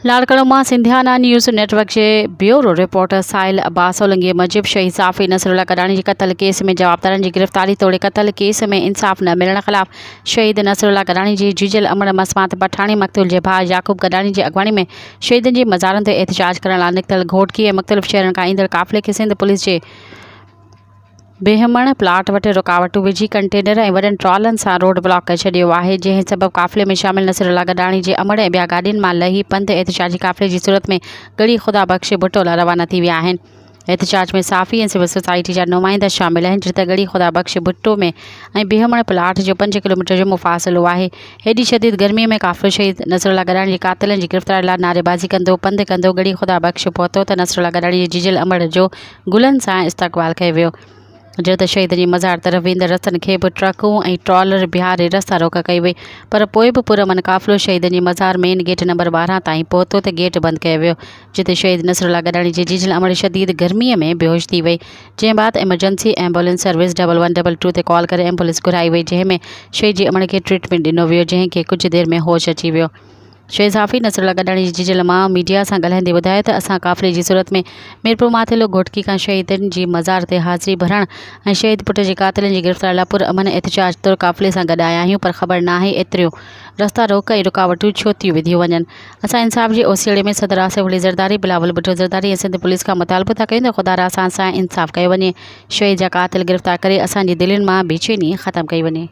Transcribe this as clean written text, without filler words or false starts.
لاڙڪاڻو مان Sindhiana news net work جي bureau reporter ساحل عباس سولنگي موجب شهيد صحافي نصرالله گڏاڻي جي قتل ڪيس ۾ جوابدارن جي گرفتاري توڙي قتل ڪيس ۾ انصاف نه ملڻ خلاف شهيد نصرالله گڏاڻي جي جيجل امڙ مسمات پٺاڻي مقتول جي ڀاء يعقوب گڏاڻي جي اڳواڻي ۾ شهيدن جي مزارن تي احتجاج ڪرڻ لاء نڪتل گهوٽڪي ۽ مختلف شهرن کان ايندڙ قافلي کي سنڌ پوليس جي بيهمڻ پلاٽ وٽ رڪاوٽون وجهي ڪنٽينر ۽ وڏن ٽرالن سان روڊ بلاڪ ڪري ڇڏيو آهي، جنهن سبب قافلي ۾ شامل نصير الله گڏاڻي جي امڙ ۽ ٻيا گاڏين مان لهي پنڌ احتجاجي قافلي جي صورت ۾ ڳڙهي خدا بخش ڀٽو لاء روانا ٿي ويا آهن. احتجاج ۾ صحافي ۽ سول سوسائٽي جا نمائندا شامل آهن، جڏهن ته ڳڙهي خدا بخش ڀٽو ۾ ۽ بيهمڻ پلاٽ جو پنج ڪلوميٽر جو مفاصلو آهي. هيڏي شديد گرمي ۾ قافلو شهيد نصرالله گڏاڻي جي قاتلن جي گرفتاري لاء نعريبازي ڪندو پنڌ ڪندو ڳڙهي خدا بخش پهتو ته نصرالله گڏاڻي جي جيجل امڙ جو گلن سان استقبال ڪيو ويو. جڏهن ته شهيدن جي مزار طرف ويندڙ رستن کي به ٽرڪون ۽ ٽرالر بيهاري رستا روڪ ڪئي وئي پر پوء به پرامن قافلو شهيدن جي مزار مين گيٽ نمبر 12 تائين پهتو ته گيٽ بند ڪيو ويو جتي شهيد نصرالله گڏاڻي جي جيجل امڙ شديد گرمي ۾ بيهوش ٿي وئي جنهن بعد emergency ambulance service double one double two تي ڪال ڪري ايمبولينس گهرائي وئي جنهن ۾ شهيد جي امڙ کي ٽريٽمينٽ ڏنو ويو جنهن کي ڪجهه دير ۾ هوش اچي ويو. شيخ صحافي نصرالله گڏاڻي جي جيجل مان ميڊيا سان ڳالهائيندي ٻڌايو ته اسان قافلي جي صورت ۾ ميرپور ماٿيلو گهوٽڪي کان شهيدن جي مزار تي حاضري ڀرڻ ۽ شهيد پٽ جي قاتلن جي گرفتاري لاء پر امن احتجاج طور قافلي سان گڏ آيا آهيون پر خبر ناهي ايتريون رستا روڪ ۽ رڪاوٽون ڇو ٿيون وڌيون وڃن اسان انصاف جي اوسيئڙي ۾ صدر آصف علي زرداري، بلاول ڀٽو زرداري ۽ سنڌ پوليس کان مطالبو ٿا ڪيون ته خدارا اسان سان انصاف ڪيو وڃي شهيد جا قاتل گرفتار ڪري اسان جي دلين مان بيچيني ختم ڪئي وڃي.